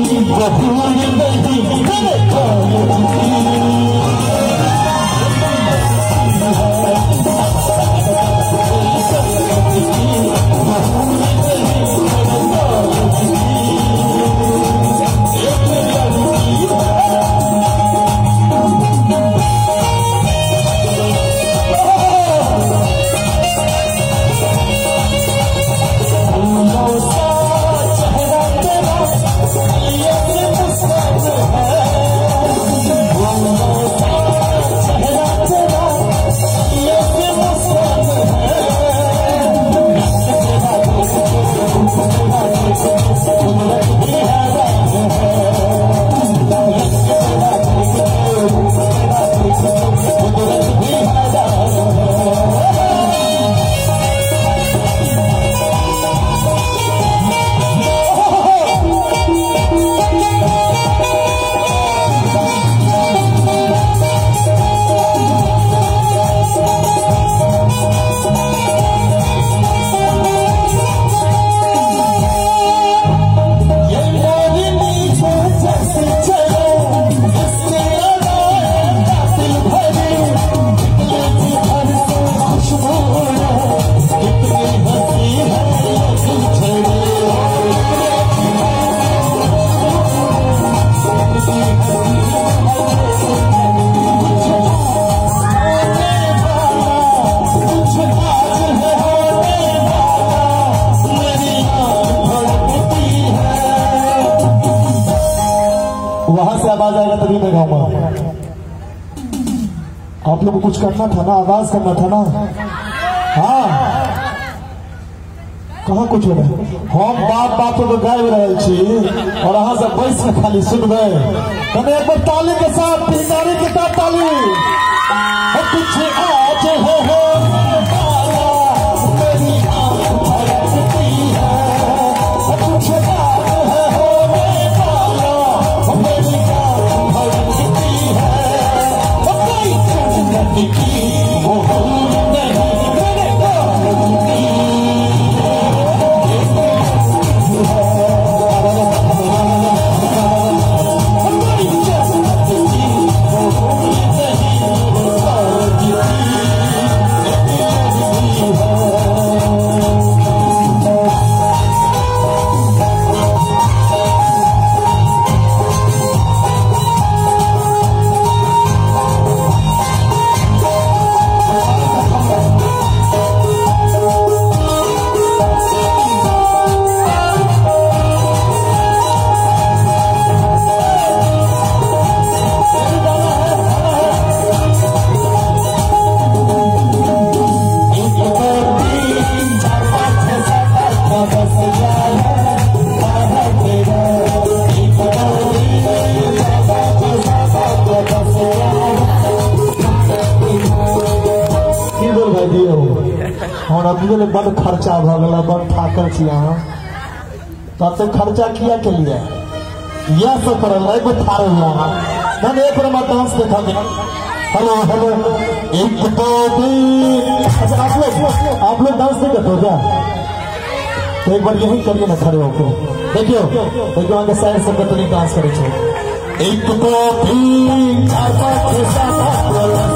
वो भूल नहीं मेरे कॉलेज की। वहां से आवाज आएगा तभी मैं गाऊंगा। आप लोगों को कुछ करना था ना, आवाज करना था ना। हाँ कहाँ कुछ हो रहा है, हम बाप बाप को गाबि रहल छी और अहाँ सब बैस के खाली सुनबै। तने एक बार ताली के साथ, पिंगारी के साथ ताली। कुछ आज हो मेरी आँख भड़कती है, कुछ आज है मेरी आँख भड़कती है, कोई जन्नत की वो हूर नहीं मेरे कॉलेज की। कोई जन्नत की वो हूर नहीं मेरे कॉलेज की। हमरा बड़ खर्चा भ गेल, बड़ थाकल छी अहाँ। तते खर्चा किया के लिए यह सब करल एक बेर थारल अहाँ। नहीं एक बार हमरा डांस देखा दे। Hello hello 1 2 3। अच्छा आप लोग डांस नहीं करते हो क्या? तो एक बार यही करिए ना खड़े होकर। देखियो देखियो अहाँके साइड सब कतनी डांस करै छै। 1 2 3 4 5 6 7 8।